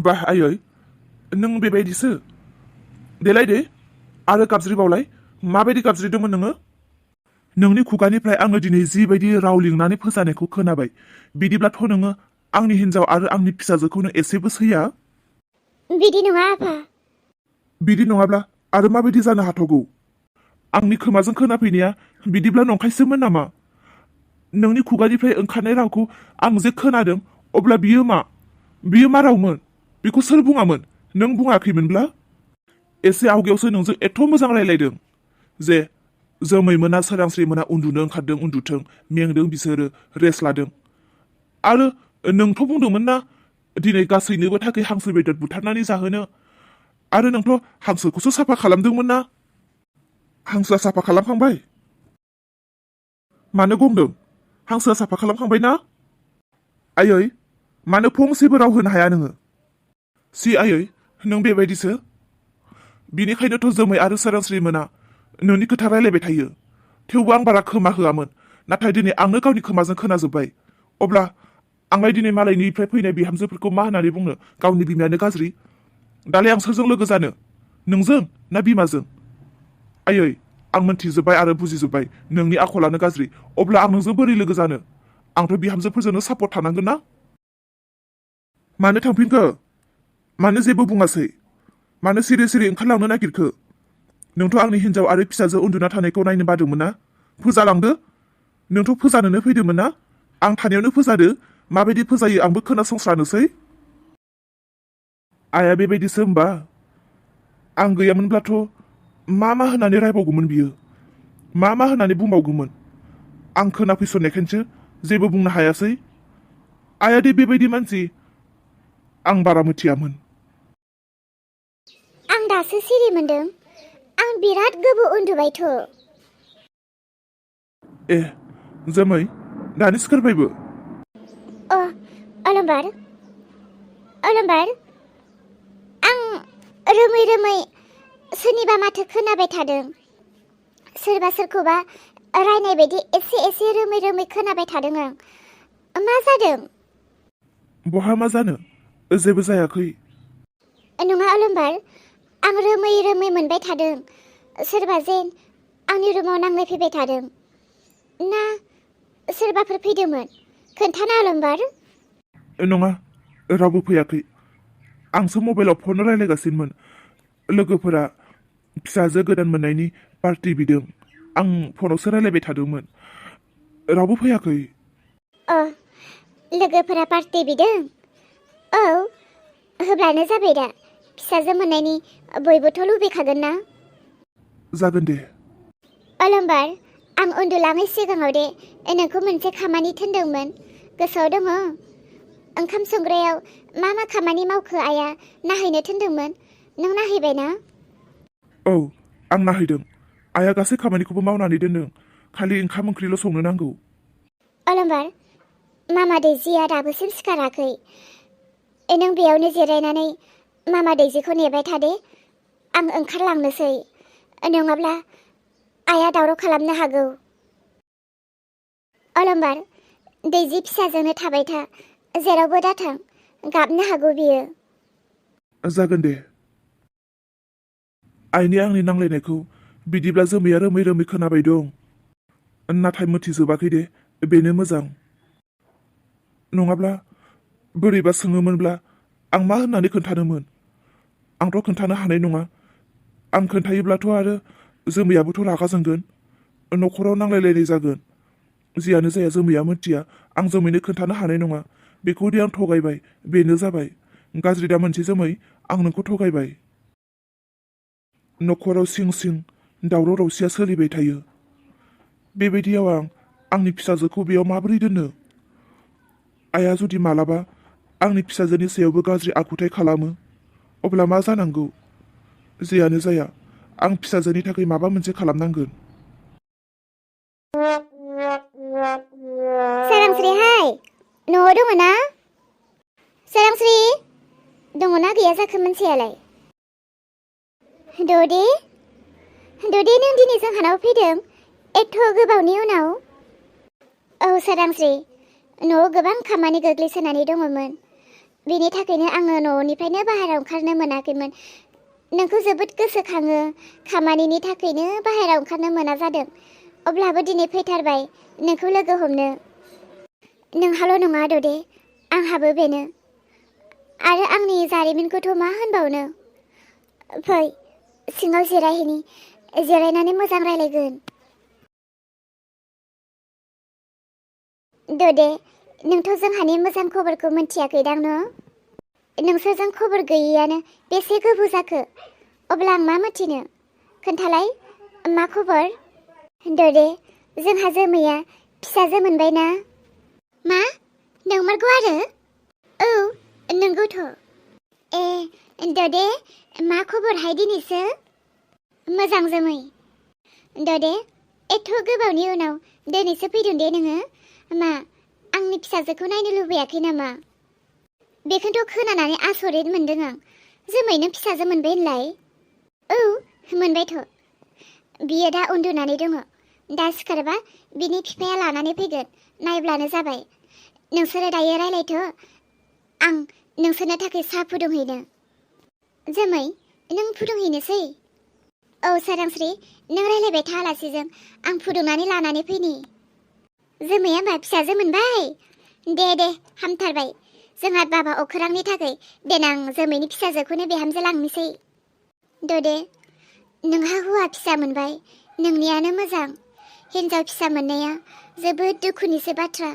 बा आयै नों बेबायदिसो देलाय दे आरो गाबज्रिबावलाय माबायदि गाबज्रिदोंमोन नोङो नोंनि खुगानिफ्राय आङो दिनै जिबायदि राव लिंनानै फोजानायखौ खोनाबाय बिदिब्लाथ' नोङो आंनि हिन्जाव आरो आंनि फिसाजोखौनो एसेबो सैया बिदि नङा आफा बिदि नङाब्ला आरो माबायदि जानो हाथावगौ आंनि खोमाजों खोनाफैनाया बिदिब्ला नंखायसोमोन नामा नोंनि खुगानिफ्राय ओंखारनाय रावखौ आं जे खोनादों अब्ला बियो मा रावमोन बेखौ सोर बुङामोन नों बुङाखैमोनब्ला एसे आवगायावसो नोंजों एथ' मोजां रायलायदों जे जोमै मोना सोरांस्रि मोना उन्दुनो ओंखारदों उन्दुथों मेंदों बिसोरो रेस्ट लादों आरो नोंथ' बुंदोंमोन ना दिनै गासैनोबो थाखाय हांसो बेदर बुथारनानै जाहोनो आरो नोंथ' हांसोखौसो साफा खालामदोंमोन ना हांसोआ साफा खालामखांबाय मानो गंदों हांसोआ साफा खालामखांबाय ना आयै मानो फंसेबो राव होनो हाया नोङो सि आयै नों बेबायदिसो बिनिखायनोथ' जोमै आरो सोरांस्रि मोना नोंनि खोथा रायलायबाय थायो थेवबो आं बारा खोमा होआमोन नाथाय दिनै आंनो गावनि खोमाजों खोनाजोब्बाय अब्ला आंलाय दिनै मालायनिफ्राय फैनाय बिहामजोफोरखौ मा होननानै बुंनो गावनि बिमायानो गाज्रि दालाय आं सोरजों लोगो जानो नोंजों ना बिमाजों आयै आं मोनथिजोब्बाय आरो बुजिजोब्बाय नोंनि आखलानो गाज्रि अब्ला आं नोंजों बोरै लोगो जानो आंथ' बिहामजोफोरजोंनो सापर्ट थानांगोन ना मानो थांफिनखो मानो जेबो बुङासै मानो सिरि सिरि ओंखारलांनो नागिरखो नोंथ' आंनि हिन्जाव आरो फिसाजो उन्दुना थानायखौ नायनो बादोंमोन ना फोजालांदो नोंथ' फोजानोनो फैदोंमोन ना आं थानायावनो फोजादो माबायदि फोजायो आंबो खोनासंस्रानोसै आइया बेबायदिसो होमबा आं गैयामोनब्लाथ' मा होननानै रायबावगौमोन बियो मा होननानै बुंबावगौमोन आं खोनाफैसननायखायसो जेबो बुंनो हायासै आइया दे बेबायदि मानसि आं बारा मिथियामोन आं दासो सिरि मोनदों आं बिराद गोबाव उन्दुबायथ' ए जोमै दानि सिखारबायबो अलम्बार आं रोमै सोरनिबा माथो खोनाबाय थादों सोरबा सोरखौबा रायनाय बायदि एसे रोमै खोनाबाय थादों आं मा जादों बहा मा जानो जेबो जायाखै नङा अलम्बार आं रोमै मोनबाय थादों सोरबा जेन आंनि रुमाव नांलायफैबाय थादों ना सोरबाफोर फैदोंमोन खोन्थाना अलम्बार नङा रावबो फैयाखै आंसो मबाइलाव फन रायलायगासिनोमोन लोगोफोरा फिसाजो गोदान मोननायनि पार्टि बिदों आं फनावसो रायलायबाय थादोंमोन रावबो फैयाखै लोगोफोरा पार्टि बिदों औ होब्लानो जाबाय दा फिसाजो मोननायनि बयबोथ' लुबैखागोन ना जागोन दे अलम्बार आं उन्दुलाङै सिगाङाव दे नोंखौ मोनसे खामानि थिनदोंमोन गोसोआव दङ ओंखाम संग्रायाव मा खामानि मावखो आइया नायहैनो थिनदोंमोन नों नायहैबाय ना औ आं नायहैदों आइया गासै खामानिखौबो मावनानै दोनदों खालि ओंखाम ओंख्रिल' संनो नांगौ अलम्बार मामा दैजिया दाबोसिम सिखाराखै नों बेयावनो जिरायनानै मामा दैजिखौ नेबाय थादे आं ओंखारलांनोसै नङाब्ला आइया दावराव खालामनो हागौ अलम्बार दैजि फिसाजोंनो थाबाय था जेरावबो दाथां गाबनो हागौ बियो जागोन दे आइनि आंनि नांलायनायखौ बिदिब्ला जोमैया रोमै खोनाबाय दं नाथाय मिथिजोबाखै दे बेनो मोजां नङाब्ला बोरैबा सोङोमोनब्ला आं मा होननानै खोन्थानोमोन आंथ' खोन्थानो हानाय नङा आं खोन्थायोब्लाथ' आरो जोमैयाबोथ' रागा जोंगोन न'खराव नांलायलायनाय जागोन जियानो जाया जोमैया मिथिया आं जोमैनो खोन्थानो हानाय नङा बेखौदि आं थगायबाय बेनो जाबाय गाज्रि दा मोनसे जोमै आं नोंखौ थगायबाय न'खराव सिं दावराव दावसिया सोलिबाय थायो बेबायदियाव आं आंनि फिसाजोखौ बेयाव माबोरै दोननो आइया जुदि मालाबा आंनि फिसाजोनि सायावबो गाज्रि आखुथाय खालामो अब्ला मा जानांगौ जियानो जाया आं फिसाजोनि थाखाय माबा मोनसे खालामनांगोन सोरांस्रिहाय न'आव दङ ना सोरांस्रि दङ ना गैया जाखो मानसियालाय ददे नों दिनै जोंहानाव फैदों एथ' गोबावनि उनाव औ सोरांस्रि न'आव गोबां खामानि गोग्लैसोनानै दङमोन बेनि थाखायनो आङो न'निफ्रायनो बाहेरायाव ओंखारनो मोनाखैमोन। नोंखौ जोबोद गोसोखाङो, खामानिनि थाखायनो बाहेरायाव ओंखारनो मोना जादों। अब्लाबो दिनै फैथारबाय नोंखौ लोगो हमनो। नोंहाल' नङा ददे, आंहाबो बेनो। आरो आंनि जारिमिनखौथ' मा होनबावनो। फै सिङाव जिरायहैनि, जिरायनानै मोजां रायलायगोन। ददे, नोंथ' जोंहानि मोजां खबरखौ मिन्थियाखैदां न'? नोंसोरजों खबर गैयैयानो बेसे गोबाव जाखो? अब्ला आं मा मिथिनो? खोन्थालाय, मा खबर? ददे, जोंहा जोमैया फिसाजो मोनबायना। मा? नंमारगौ आरो? औ, नंगौथ'। ए, ददे, मा खबरहाय दिनैसो? मोजां जोमै। ददे, एथ' गोबावनि उनाव दिनैसो फैदों दे नोङो। मा, आंनि फिसाजोखौ नायनो लुबैयाखै नामा? बेखौनोथ' खोनानानै आसरित मोनदों आं। जोमैनो फिसाजो मोनबाय होनलाय? औ, मोनबायथ'। बियो दा उन्दुनानै दङ। दा सिखारबा बिनि बिफाया लानानै फैगोन, नायब्लानो जाबाय। नोंसोरो दायो रायलायथ', आं नोंसोरनो थाखाय साहा फुदुंहैनो। जोमै, नों फुदुंहैनोसै? औ सोरांस्रि, नों रायलायबाय था आलासिजों, आं फुदुंनानै लानानै फैनि। जोमैया मा फिसाजो मोनबाय? दे, हामथारबाय। जोंहा बाबा अखोरांनि थाखाय देनां जोमैनि फिसाजोखौनो बिहामजो लांनोसै। ददे, नोंहा हौवा फिसा मोनबाय, नोंनियानो मोजां। हिन्जाव फिसा मोननाया जोबोद दुखुनिसो बाथ्रा।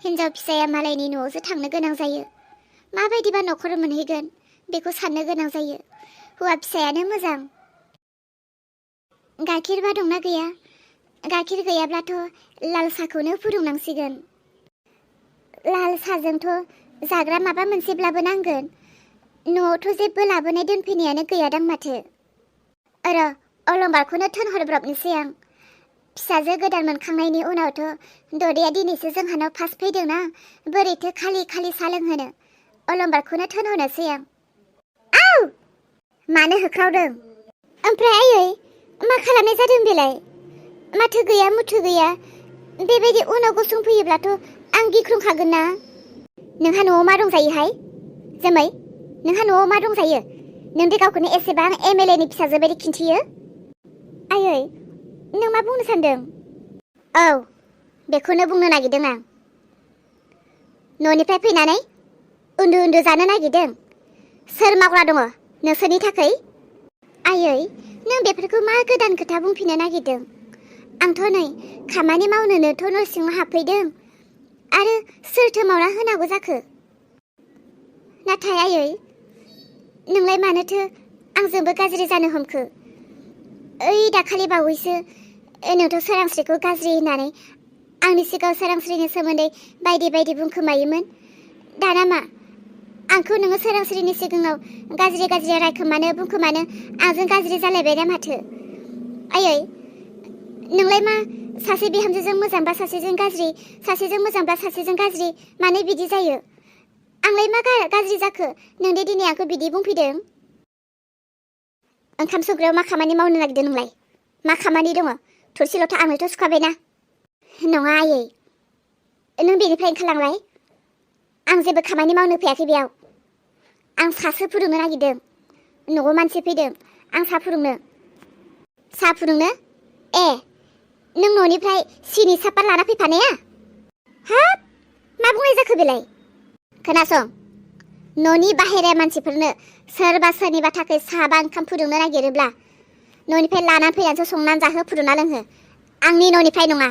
हिन्जाव फिसाया मालायनि न'आवसो थांनो गोनां जायो। माबायदिबा न'खर मोनहैगोन बेखौ साननो गोनां जायो। हौवा फिसायानो मोजां। गाइखेरबा दंना गैया? गाइखेर गैयाब्लाथ' लाल साहाखौनो फुदुंनांसिगोन। लाल साहाजोंथ' जाग्रा माबा मोनसेब्लाबो नांगोन। न'आवथ' जेबो लाबोनाय दोनफैनायानो गैयादां माथो। अलंबारखौनो थोनहरब्रबनोसै आं। फिसाजो गोदान मोनखांनायनि उनावथ' ददेया दिनैसो जोंहानाव फार्स्ट फैदोंना, बोरैथो खालि साहा लोंहोनो। अलंबारखौनो थोनहरनोसै आं। आव! मानो होख्रावदों? ओमफ्राय आयै, मा खालामनाय जादों बेलाय? माथो गैया मुथु गैया। बेबायदि उनाव गसंफैयोब्लाथ' आं गिख्रंखागोन ना। नोंहा न'आव मा दंजायोहाय? जोमै, नोंहा न'आव मा दंजायो? नों दे गावखौनो एसेबां एमएलए नि फिसाजो बायदि खिन्थियो। आयै, नों मा बुंनो सानदों? औ, बेखौनो बुंनो नागिरदों आं। न'निफ्राय फैनानै उन्दु जानो नागिरदों? सोर मावग्रा दङ नोंसोरनि थाखाय? आयै, नों बेफोरखौ मा गोदान खोथा बुंफिननो नागिरदों? आंथ' नै खामानि मावनोनोथ' न' सिङाव हाबफैदों। आरो सोरथो मावना होनांगौ जाखो? नाथाय आयै, नोंलाय मानोथो आंजोंबो गाज्रि जानो हमखो? ओइ दाखालि बावैसो नोंथ' सोरांस्रिखौ गाज्रि होननानै आंनि सिगाङाव सोरांस्रिनि सोमोन्दै बायदि बुंखोमायोमोन। दाना मा, आंखौ नोङो सोरांस्रिनि सिगाङाव गाज्रि रायखोमानो बुंखोमानो आंजों गाज्रि जालायबायना माथो? आयै, नोंलाय मा सासे बिहामजोजों मोजांबा सासेजों गाज्रि, सासेजों मोजांबा सासेजों गाज्रि, मानो बिदि जायो? आंलाय मा गाज्रि जाखो नोंदि दिनै आंखौ बिदि बुंफैदों? ओंखाम संग्रायाव मा खामानि मावनो नागिरदों नोंलाय? मा खामानि दङ? थोरसि लथा आंनोथ' सुखाबायना। नङा आयै, नों बेनिफ्राय ओंखारलांलाय। आं जेबो खामानि मावनो फैयाखै बेयाव। आं साहासो फुदुंनो नागिरदों। न'आव मानसि फैदों, आं साहा फुदुंनो। साहा फुदुंनो? ए, नों न'निफ्राय सिनि सापात लाना फैफानाया? हाब, मा बुंनाय जाखो बेलाय? खोनासं, न'नि बाहेरा मानसिफोरनो सोरबा सोरनिबा थाखाय साहा बा ओंखाम फुदुंनो नागिरोब्ला न'निफ्राय लानानै फैनानैसो संनानै जाहो, फुदुंना लोंहो। आंनि न'निफ्राय नङा।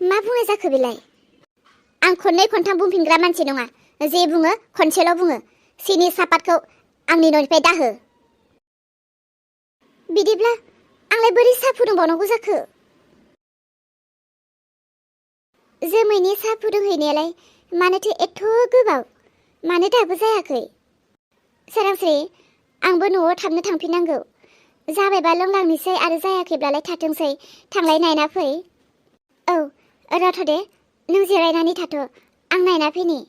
मा बुंनाय जाखो बेलाय? आं खननै खनथाम बुंफिनग्रा मानसि नङा। जे बुङो खनसेल' बुङो। सिनि सापातखौ आंनि न'निफ्राय दाहो। बिदिब्ला आंलाय बोरै साहा फुदुंबावनांगौ जाखो? जोमैनि साहा फुदुंहैनायालाय मानोथो एथ' गोबाव? मानो दाबो जायाखै? सोरांस्रि, आंबो न'आव थाबनो थांफिननांगौ। जाबायबा लोंलांनोसै आरो जायाखैब्लालाय थाथोंसै। थांलाय नायना फै। औ, रथ' दे, नों जिरायनानै थाथ', आं नायना फैनि।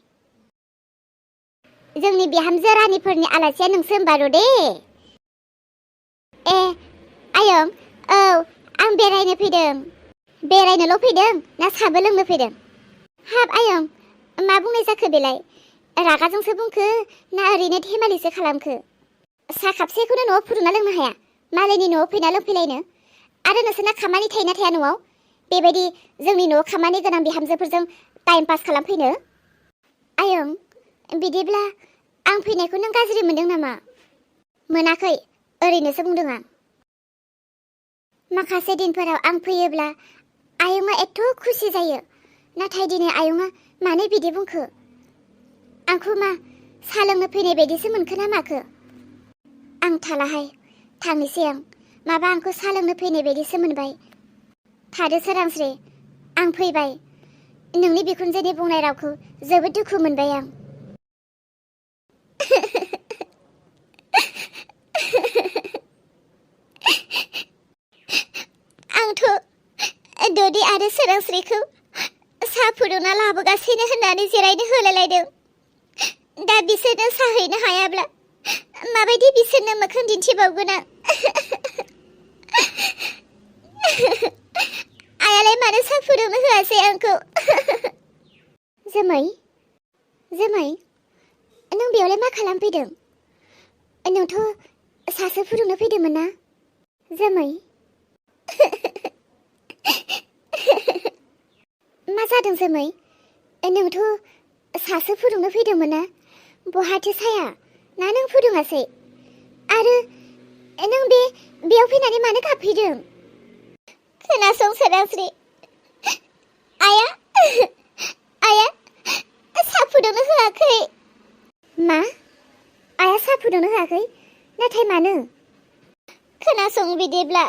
जोंनि बिहामजो रानिफोरनि आलासिया नोंसो होनबा दे? ए, आयं, औ, आं बेरायनो फैदों। बेरायनोल' फैदों ना साहाबो लोंनो फैदों? हाब आयं, मा बुंनाय जाखो बेलाय? रागाजोंसो बुंखो ना ओरैनो धेमालिसो खालामखो? साहा खापसेखौनो न'आव फुदुंना लोंनो हाया? मालायनि न'आव फैना लोंफैलायनो? आरो नोंसोरना खामानि थायोना थाया न'आव? बेबायदि जोंनि न'आव खामानि गोनां बिहामजोफोरजों टाइम पास खालामफैनो? आयं, बिदिब्ला आं फैनायखौ नों गाज्रि मोनदों नामा? मोनाखै, ओरैनोसो बुंदों आं। माखासे दिनफोराव आं फैयोब्ला आयंआ एथ' खुसि जायो, नाथाय दिनै आयंआ मानो बिदि बुंखो? आंखौ मा साहा लोंनो फैनाय बायदिसो मोनखो ना माखो? आं थालाहाय, थांनोसै आं। माबा आंखौ साहा लोंनो फैनाय बायदिसो मोनबाय। थादो सोरांस्रि, आं फैबाय। नोंनि बिखुनजोनि बुंनाय रावखौ जोबोद दुखु मोनबाय आं। आंथ' ददि आरो सोरांस्रिखौ साहा फुदुंना लाबोगासिनो होननानै जिरायनो होलायलायदों। दा बिसोरनो साहा हैनो हायाब्ला माबायदि बिसोरनो मोखां दिन्थिबावगोन आं? आयालाय मानो साहा फुदुंनो होआसै आंखौ? जोमै, जोमै, नों बेयावलाय मा खालामफैदों? नोंथ' साहासो फुदुंनो फैदोंमोन ना? जोमै, मा जादों जोमै? नोंथ' साहासो फुदुंनो फैदोंमोन ना? बहाथो साया? ना नों फुदुङासै? आरो नों बेयाव फैनानै मानो गाबफैदों? खोनासं सोरांस्रि, आया साहा फुदुंनो होआखै। मा? आया साहा फुदुंनो होआखै? नाथाय मानो? खोनासं बिदिब्ला।